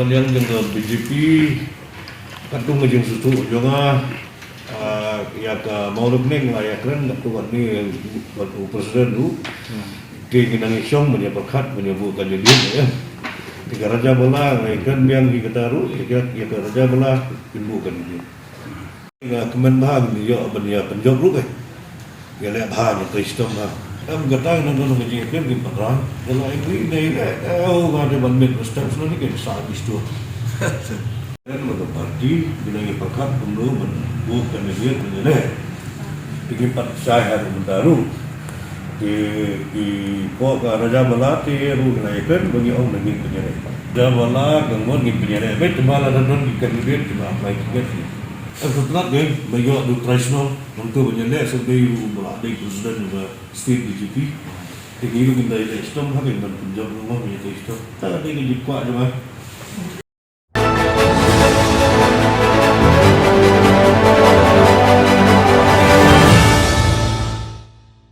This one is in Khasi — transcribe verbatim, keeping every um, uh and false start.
Liang jong ka B J P, katkum ka jingsngewthuh jong nga, ah, ïa ka Mawlyngneng la ïakren katkum katne, bad u president ruh. Te ngi nang ïashong ban ïa pyrkhat ban ïa buh candidate, eh. Te ka Rajabala nga ïakren biang hi kata ruh, ïa ka, ïa ka Rajabala kin buh candidate. Nga kmen bha ngi ïoh ban ïa pynjop ruh, eh. Ïa leh bha, ïa trei shitom bha. Em, kata ngan don ka jingïakren ki padrang. Ïa la ïa ki dei leh, eh, oh, nga dei ban mih ba step shuh ni ki sa ki shuh. Em, ba ka party, ki dei ïa pyrkhat kumno ban buh candidate ban ïaleh. Te ki pat shai ha ruh mynta ruh. Ki, ki pok ka Rajabala te ruh ngi la ïakren ba ngi ong ba ngin pynïaleh. Rajabala ka ngon ngin pynïaleh. Bad te ba la don ki candidate kiba apply ticket. Em, sngewtynnat, eh, ba ïoh da u Trai Shnong, nangta ban ïaleh, sa dei u ba la dei president ba state B J P. Te ki ruh kin da ïaleh shitom, ha, ban pynjop ruh mo, ïa trei shitom. Ta ka dei ka jingkwah jong nga.